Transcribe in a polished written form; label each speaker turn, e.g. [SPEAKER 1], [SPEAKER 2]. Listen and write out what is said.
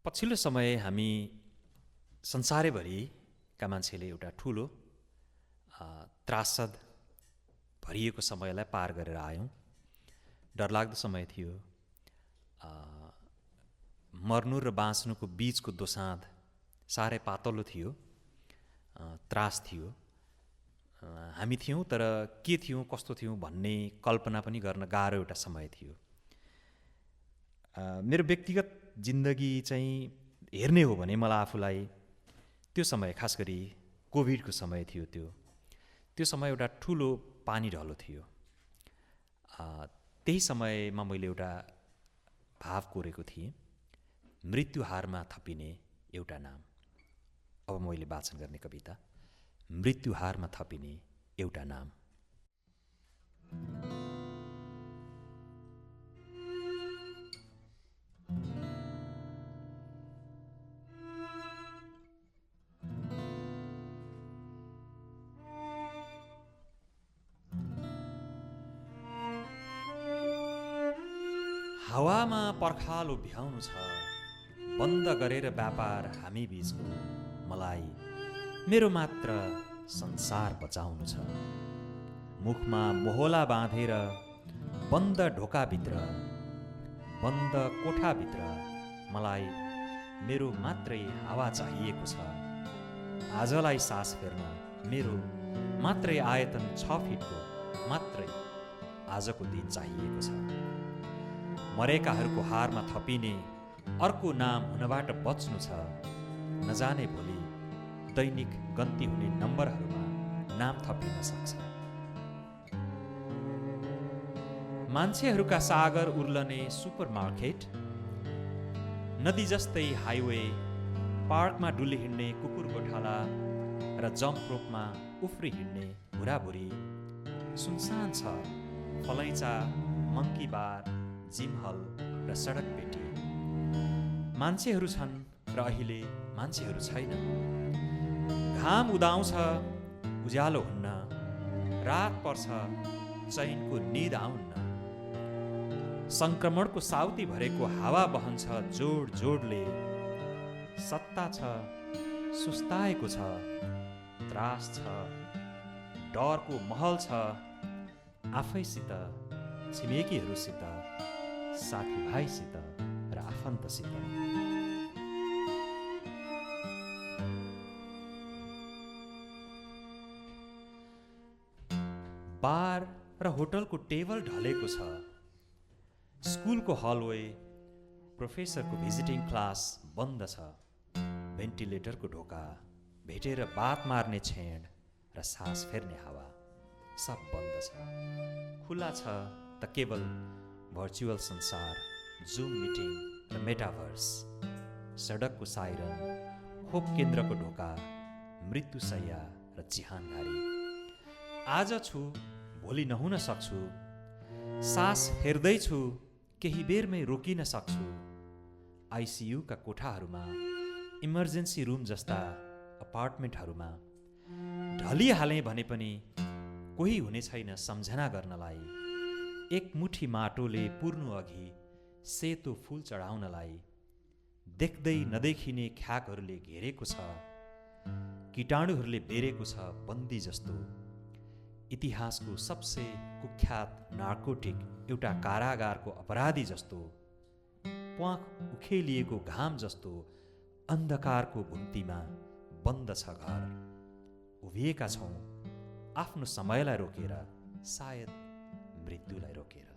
[SPEAKER 1] पछिल्लो समय हामी संसारैभरिका मान्छेले एउटा ठुलो त्रासद भरिएको समयलाई पार गरेर आयौँ। डरलाग्दो समय थियो। मर्नु र बाँच्नुको बीचको दोसाँध साह्रै पातलो थियो। त्रास थियो। हामी थियौँ, तर के थियौँ कस्तो थियौँ भन्ने कल्पना पनि गर्न गाह्रो एउटा समय थियो। मेरो व्यक्तिगत जिन्दगी चाहिँ हेर्ने हो भने मलाई आफूलाई त्यो समय, खास गरी कोभिडको समय थियो, त्यो समय एउटा ठुलो पानी ढलो थियो। त्यही समयमा मैले एउटा भाव कोरेको थिएँ, मृत्यु हारमा थपिने एउटा नाम। अब मैले वाचन गर्ने कविता, मृत्यु हारमा थपिने एउटा नाम। हावामा पर्खालो भ्याउनु छ, बन्द गरेर व्यापार हामी बीचको। मलाई मेरो मात्र संसार बचाउनु छ। मुखमा मोहला बाँधेर बन्द ढोकाभित्र, बन्द कोठाभित्र मलाई मेरो मात्रै हावा चाहिएको छ। आजलाई सास फेर्न मेरो मात्रै आयतन 6 फिटको मात्रै आजको दिन चाहिएको छ। मरेकाहरूको हारमा थपिने अर्को नाम हुनबाट बच्नु छ। नजाने भोलि दैनिक गन्ती हुने नम्बरहरूमा नाम थपिन सक्छ। मान्छेहरूका सागर उर्लने सुपरमार्केट, नदी जस्तै हाइवे, पार्कमा डुली हिँड्ने कुकुर गोठाला र जम्प रोपमा उफ्री हिँड्ने भुराभुरी। सुनसान छ फलैचा, मङ्की बार, जिम हल र सडक पेटी। मान्छेहरू छन् र अहिले मान्छेहरू छैन। घाम उदाउँछ, उज्यालो हुन्न। रात पर्छ, चैनको निद आउन्न। संक्रमणको साउती भरेको हावा बहन्छ जोड जोडले। सत्ता छ, सुस्ताएको छ, त्रास छ, डरको महल छ। आफैसित, छिमेकीहरूसित, साथीभाइसित र आफन्तसित। बार र होटलको टेबल ढलेको छ। स्कुलको हलवे, प्रोफेसरको भिजिटिङ क्लास बन्द छ। भेन्टिलेटरको ढोका भेटेर बात मार्ने छेड र सास फेर्ने हावा सब बन्द छ। खुला छ त केवल भर्चुअल संसार, जुम मिटिङ र मेटाभर्स। सडकको साइरन, खोप केन्द्रको ढोका, मृत्युशैया र चिहानघारी। आज छु, भोलि नहुन सक्छु। सास हेर्दैछु, केही बेरमै रोकिन सक्छु। आइसियुका कोठाहरूमा, इमर्जेन्सी रुम जस्ता अपार्टमेन्टहरूमा ढलिहालेँ भने पनि कोही हुने छैन सम्झना गर्नलाई। एक मुठी माटोले पुर्नु अघि सेतो फूल चढाउनलाई। देख्दै नदेखिने ख्याकहरूले घेरेको छ। कीटाणुहरूले बेरेको छ बन्दी जस्तो। इतिहासको सबसे कुख्यात नार्कोटिक एउटा कारागारको अपराधी जस्तो। प्वाख उखेलिएको घाम जस्तो अन्धकारको घुम्तीमा बन्द छ घर। उभिएका छौँ आफ्नो समयलाई रोकेर, सायद मृत्युलाई रोकेर।